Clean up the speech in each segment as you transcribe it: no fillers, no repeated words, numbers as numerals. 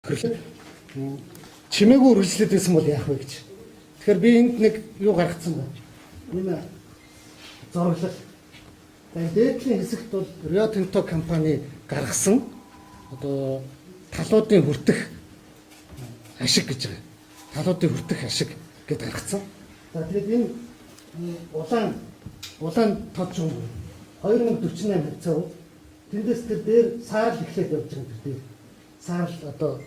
Тохирлоо. Чимээгүй үргэлжлээд байсан бол яах вэ гэж. Тэгэхээр би энд нэг юу гаргацсан байна. Энэ зураглал. За, дээдлийн хэсэгт бол Rio Tinto компани гаргасан одоо талуудын хүртэх ашиг гэж байгаа. Талуудын хүртэх ашиг гэд гаргацсан. За, тэгээд энэ улаан тод юм 2048 хавцаа. Тэндээс тэр дээр саарл эхлээд явж байгаа, тэр дээр. Саарл одоо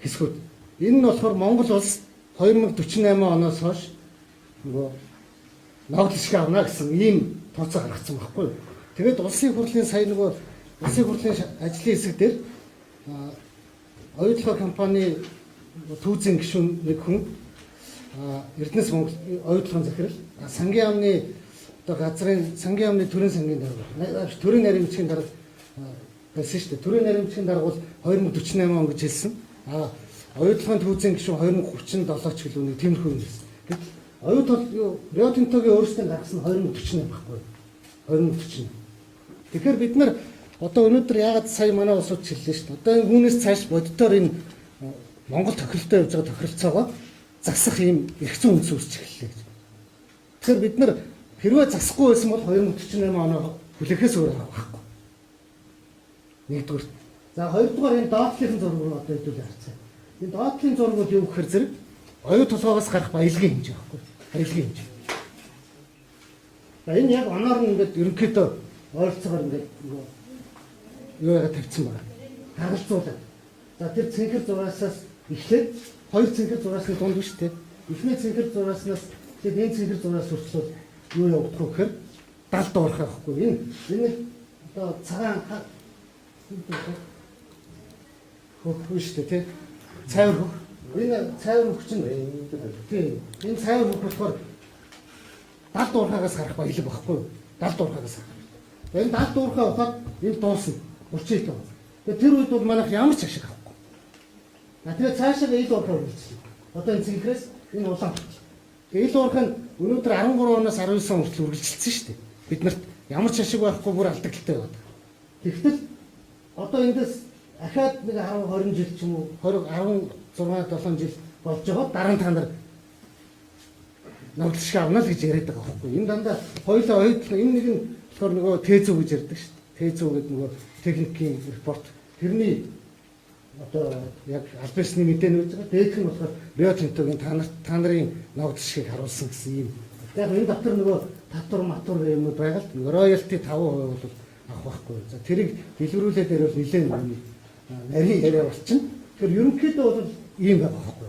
хэсгүүд. Энэ нь болохоор Монгол улс 2048 оноос хойш нөгөө ногдол шиг авна гэсэн ийм тооцоо гаргацсан байхгүй юу. Тэгээд улсын хурлын сая нөгөө улсын хурлын ажлын хэсэг дээр Оюутолгой компани түүзийн гишүүн нэг хүн, Эрдэнэс Монгол оюутлагын захирал, сангийн яамны одоо газрын сангийн яамны төрийн сангийн дарга, төрийн нарийн бичгийн дарга байсан шүү дээ. Төрийн нарийн бичгийн дарга бол 2048 он гэж хэлсэн. Оюутлагын түүзийн гишүүн 2037 ч гэлүү нэг тиймэрхүү юм хэлсэн. Гэтэл оюутол юу Рио Тинтогийн өөрсдөө гаргасан 2048 байхгүй юу? 2048. Тэгэхээр бид нар одоо өнөөдөр яагаад сая манай улсууд хэллээ шүү дээ. Одоо энэ үүнээс цааш боддоор энэ Монгол тохиролтой явж байгаа тохиролцоогоо засах ийм эрх зүйн үндэс үүсч эхэллээ гэж. Тэгэхээр бид нар хэрвээ засахгүй байсан бол 2048 оноо хүлээхээс өөр арга байхгүй. Нэгдүгээр. За, хоёрдугаар, энэ доотлын зураг руу одоо хэдүүлээ харцаа. Энэ доотлын зураг бол юу гэхээр зэрэг оюу толгоогоос гарах баялагын хэмжээ байхгүй. Баялагын хэмжээ. За, энэ яг оноор нь ингээд ерөнхийдөө ойролцоогоор ингээд нөгөө юу яга тавьсан байгаа. Харгалзуулаад. За, тэр цэнхэр зураасаас эхлээд хоёр цэнхэр зураасны дунд биш үү? Эхний цэнхэр зурааснаас тэгээд энэ цэнхэр зураас хүртэл юу явагдах вэ гэхээр далд уурхай байхгүй. Энэ одоо цагаан хөх биш үү, тий? Цайвар хөх. Энэ цайвар хөх чинь, тий. Энэ цайвар хөх болохоор далд уурхаагаас гарах баялаг байхгүй юу? Далд уурхаагаас гарах. Энэ далд уурхай ухаад энэ дуусна. 30 ил байна. Тэгээд тэр үед бол манайх ямар ч ашиг авахгүй. А тэгээд цаашаа ил уурхай үргэлжлэв. Одоо энэ цэнхрээс энэ улаан хүртэл. Тэгээд ил уурхай нь өнөөдөр 13 оноос 19 он хүртэл үргэлжилсэн шүү дээ. Бид нарт ямар ч ашиг байхгүй, бүр алдагдaltaй байдаг. Тэгтэл одоо эндээс ахаад нэг 10 20 жил ч юм уу, 20 16 7 жил болж байгаа, дараа нь та нар ногдол шиг авна л гэж яриад байгаа байхгүй. Энэ дандаа хоёулаа оюутлаа. Энэ нэг нь болохоор нөгөө ТЭЗҮ гэж ярьдаг шүү дээ. ТЭЗҮ гэдэг нөгөө техникийн report. Тэрний одоо яг аль бисны мэдээний байж байгаа. Дээдх нь болохоор Рио Тинтогийн та нарын ногдол шигийг харуулсан гэсэн юм. Яг энэ дотор нөгөө татвар матур гэх юмуд байгаа л роялти 5% бол авах байхгүй. За, тэрийг дэлгэрүүлээд ярил нэлээд нэг нарийн яриа болчихно. Тэгэхээр ерөнхийдөө бол ийм байгаа байхгүй.